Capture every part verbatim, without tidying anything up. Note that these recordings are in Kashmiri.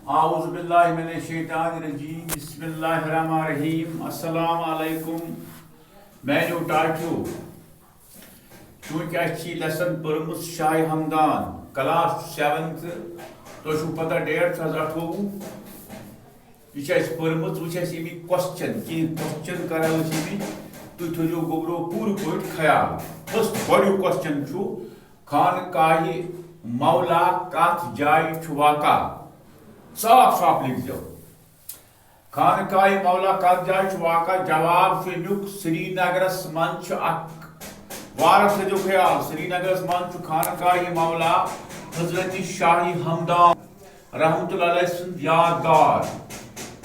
اعوذ باللہ من الشیطان الرجیم، بسم اللہ الرحمن الرحیم۔ السلام علیکم میانیو ٹاٹھیو۔ چونکہ اسہِ چھِ lesson پٔرمٕژ شاہ ہمدان، class seventh، تۄہہِ چھُو پتہ date چھُ آز اَٹھووُہ۔ یہِ چھِ اسہِ پٔرمٕژ، وۄنۍ چھِ اسہِ اَمِکۍ question، کینٛہہ question کران أسۍ اَمِکۍ، تُہۍ تھٲیزیو گوٚبرو پوٗرٕ پٲٹھۍ خیال۔ First گۄڈٕنیُک question چھُ، خانقاہِ مولا کتھ جایہِ چھُ واقع؟ صاف صاف لیکھزیو۔ خانقاہِ مولا کتھ جایہِ چھُ واقع؟ جواب چھُ اَمیُک، سرینگرس منٛز چھُ اکھ، وارس تھٲیزیو خیال، سرینگرس منٛز چھُ خانقاہِ مولا حضرت شاہ ہمدان رحمت اللہ علیہ سُنٛد یادگار۔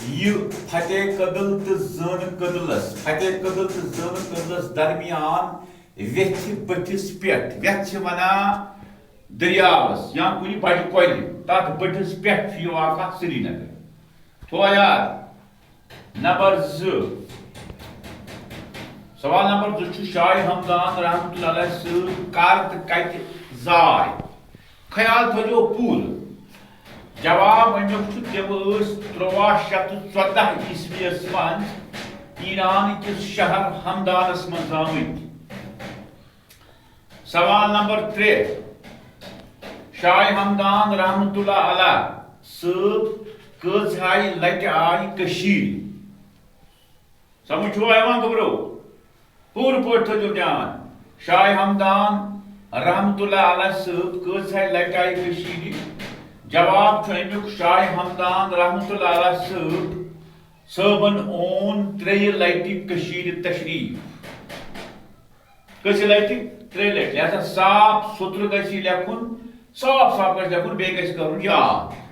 یہِ فتح کدل تہٕ زٲنہٕ کدلس، فتح کدل تہٕ زٲنہٕ کدلس درمیان ویٚتھِ بٔٹھِس پٮ۪ٹھ، ویٚتھ چھِ وَنان دٔریاوَس یا کُنہِ بَجہِ کۄلہِ، تَتھ بٔٹھِس پٮ۪ٹھ چھُ یہِ واقعہ سرینگر۔ تھوو یاد۔ نمبر زٕ۔ سوال نمبر زٕ چھُ، شاہ ہمدان رحمت اللہ علیہ صٲب کر تہٕ کَتہِ زاے؟ خیال تھٲیزیو پوٗرٕ۔ جواب اَمیُک چھُ، تِم ٲسۍ تُرٛواہ شیٚتھ تہٕ ژۄداہ عیسویَس منٛز ایران کِس شہر ہمدانَس منٛز زامٕتۍ۔ سوال نمبر ترٛےٚ، شاہ ہمدان رحمت اللہ علیہ صٲب کٔژ ہاے لٹہِ آے کٔشیٖرِ؟ سمجھ چھُوا یِوان گوٚبرو؟ پوٗرٕ پٲٹھۍ تھٲیِو دیان۔ شاہ ہمدان رحمت اللہ علیہ صٲب کٔژ ہاے لٹہِ آے کٔشیٖرِ؟ جواب چھُ اَمیُک، شاہ ہمدان رحمت اللہ علیہ صٲب صٲبن اون ترٛیٚیہِ لٹہِ کٔشیٖرِ تشریٖف۔ کٔژِ لٹہِ؟ ترٛیٚیہِ لٹہِ۔ لہذا صاف سُترٕ گژھِ یہِ لیکھُن، صاف صاف گژھِ لیکھُن، بیٚیہِ گژھِ کرُن یاد۔